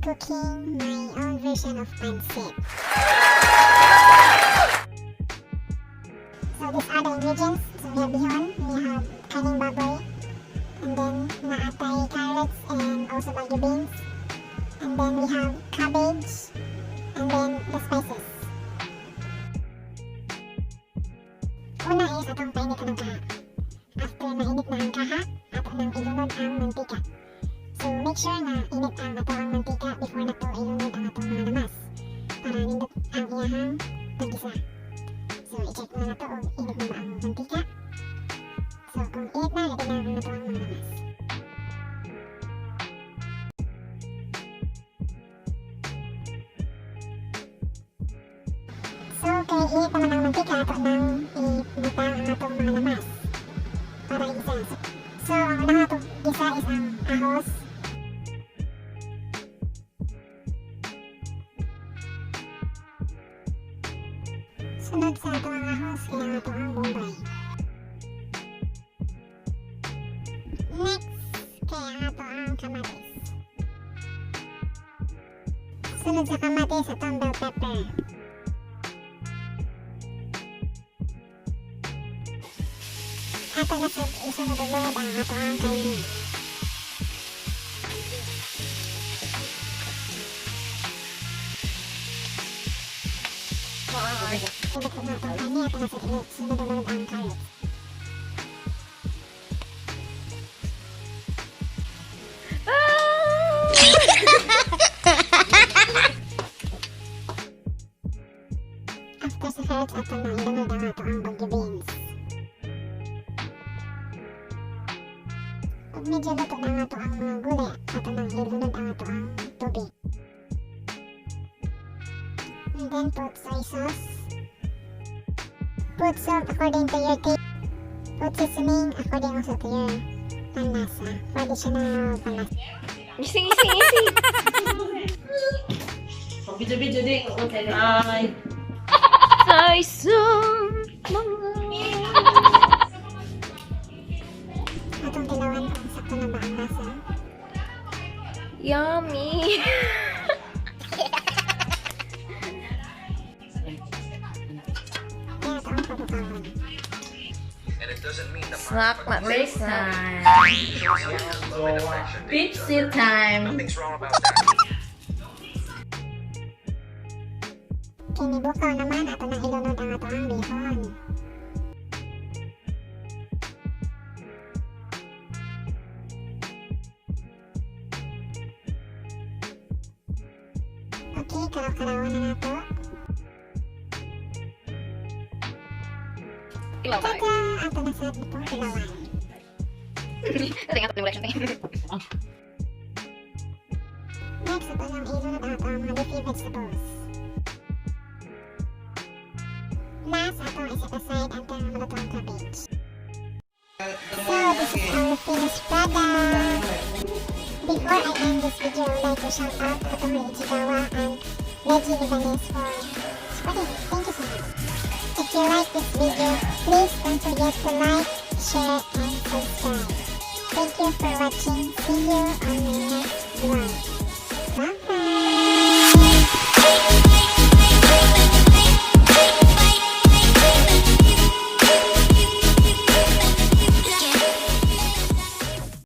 Cooking my own version of pancit. So these are the ingredients. So we have bihon, we have kaning baboy, and then naa tay carrots and also Baguio beans. And then we have cabbage, and then the spices. Una is atong painit ang kaha. After mainit na ang kaha, ato nang ilunod ang mantika. So make sure na init ang ato ang mantika before nato ilunod ang atong mga lamas para nindot ang iyahang pagisa. So i-check muna nato og init na ba ang mantika. So kung init na, ready na ang ato ang mga lamas. So kay init naman ang mantika, ato nang ibutang ang atong mga lamas para igisa. So ang unang atong gisa is ang ahos. Sunod sa ato ang ahos, kay ang ato ang bombay. Next, kay ang ato ang kamatis. Sunod sa kamatis, ato ang bell pepper. Ato na sad isunod ang ato ang kaini. Sunod sa ato ang kaini, ato na sad isunod ang carrots. After sa carrots, ato na ilunod ang ato ang Baguio beans. Ug medyo luto na ang ato ang mga gulay, ato nang ilunod ang ato ang tubig. And then put soy sauce. Put salt according to your taste. Put seasoning according also to your panlasa. For additional panlasa. Gising, gising, gising. Video-video din. Ay. Sa isang mga. Atong tilawan kung sakto na ba ang lasa. Yummy. Kaya ato ang pagkakaon. Snack na Break snack. time. Pepsi time. Kay nibukaw naman, ato nang ilunod ang ato ang bihon. Okay, karaw-karawan na nato. Ilaw tayo. Tada! Ato na sad itong tilawan. Tingnan ko yung reaction thing. Next, ato nang ilunod ang ato ang mga leafy vegetables. Last, ato ang i-set aside until maluto ang cabbage. So, this is our finished product. Before I end this video, I would like to shout out Kotohori Ichigawa and Reggie Libanes for supporting me. Thank you so much. If you like this video, please don't forget to like, share, and subscribe. Thank you for watching. See you on my next vlog. Bye!